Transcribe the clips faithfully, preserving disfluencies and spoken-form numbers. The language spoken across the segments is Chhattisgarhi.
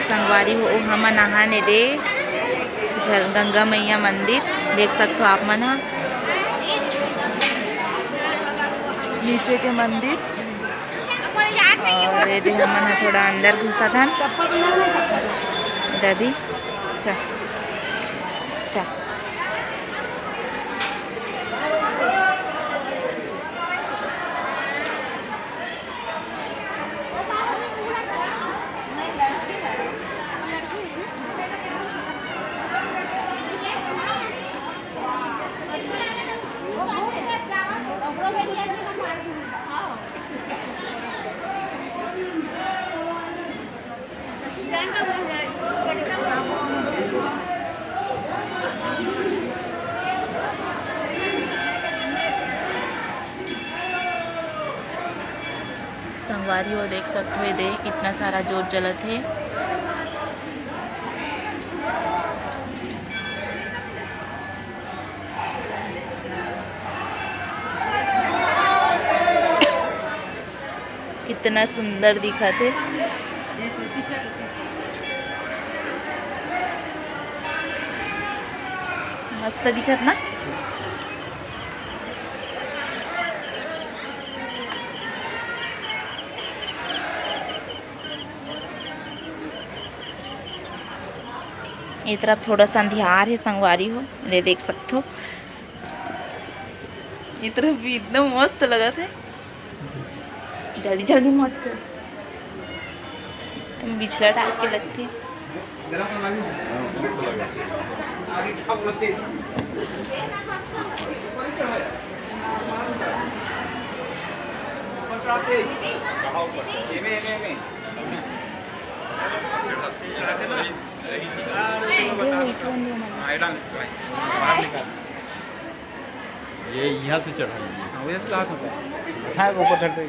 संगवारी हो, हमन आहान एदे झल-, गंगा मैया मंदिर देख सकथो आप मन ह, नीचे के मंदिर। और एदे हमन ह थोड़ा अंदर घुसत हन। एदे अभी चा, चा। संगवारी हो, देख सकथो, एदे कितना सारा जोत जलत हे। कितना सुंदर दिखत हे, मस्त दिखत ना। ये तरफ थोड़ा सा अंधियार हे संगवारी हो, ले देख सकथो। ये तरफ भी एकदम मस्त लगत हे। जल्दी जल्दी मत चल, तुम बिछला टाइप के लगथे। ये यहाँ से चढ़ाएंगे। हाँ, वही तो कहा था। उठाए को ऊपर चढ़ते।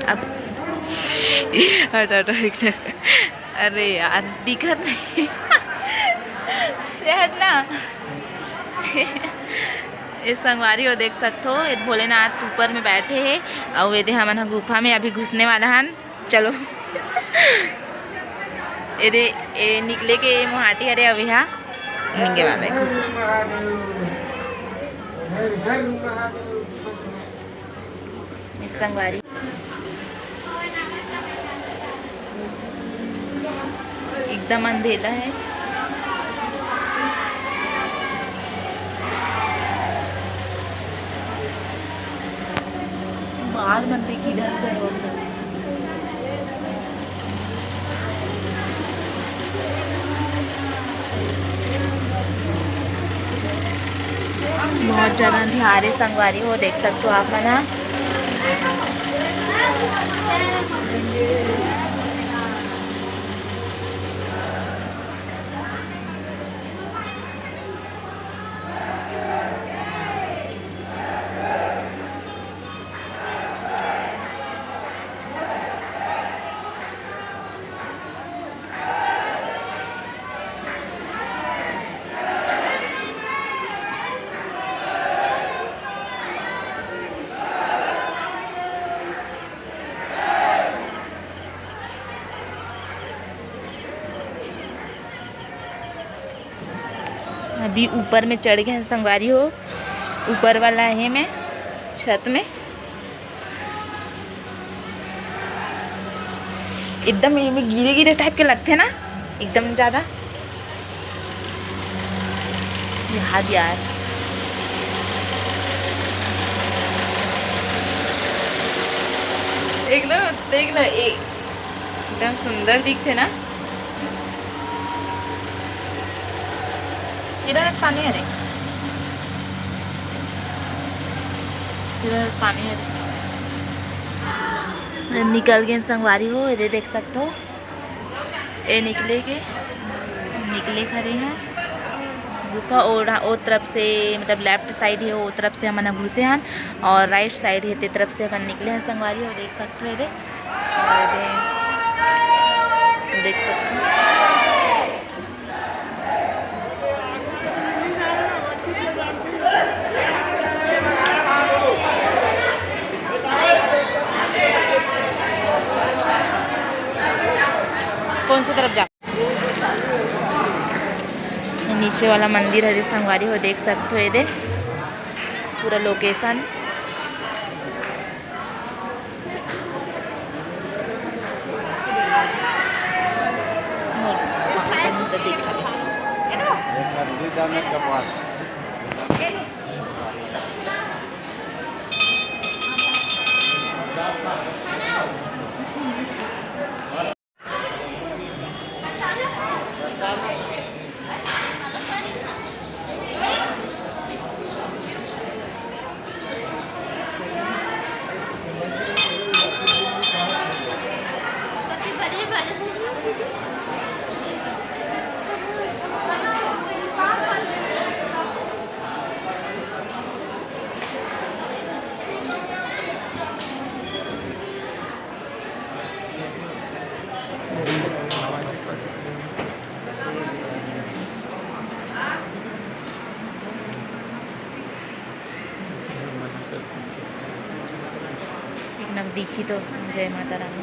अब हट, हट, हट, हट। अरे यार, दिखत नहीं। ये हट ना। ये संगवारी हो, देख सकथो, ये भोलेनाथ ऊपर में बैठे हे, अउ एदे हमन ह गुफा में अभी घुसने वाला हन। चलो। एदे, ए निकले के मुहाटी हरे, अभी हा निकले वाला हे, घुस। ये संगवारी एकदम अंधेरा हे। बाल मन ते किधर उधर होत हे। बहुत ज्यादा अंधियार हे संगवारी हो, देख सकथो आप मन ह। अभी ऊपर में चढ़ गए हैं संगवारी हो, ऊपर वाला हे मैं छत में। एकदम ये में गिरे गिरे टाइप के लगथे ना, एकदम ज्यादा। याद यार, एकदम देख ना, ए-, एकदम सुंदर दिखथे ना। तेरा पानी हरे, तेरा पानी हरे। निकल गए संगवारी हो, एदे देख सकथो, ए निकले के, निकले खड़े हैं गुफा। और ओ तरफ से, मतलब लेफ्ट साइड हे, ओ तरफ से हमन ह घुसे हन, और राइट साइड हे, ते तरफ से हमन निकले हैं संगवारी हो, देख सकथो एदे। और एदे देख सकथो। कौन सी तरफ जा? नीचे वाला मंदिर हरे संगवारी हो, देख सकते हो ये दे पूरा लोकेशन। एक नग दिखी तो जय माता रानी।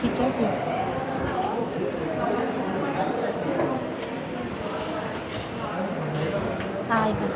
खींचा फिर। आएगा।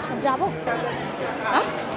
अब जाबो? हाँ?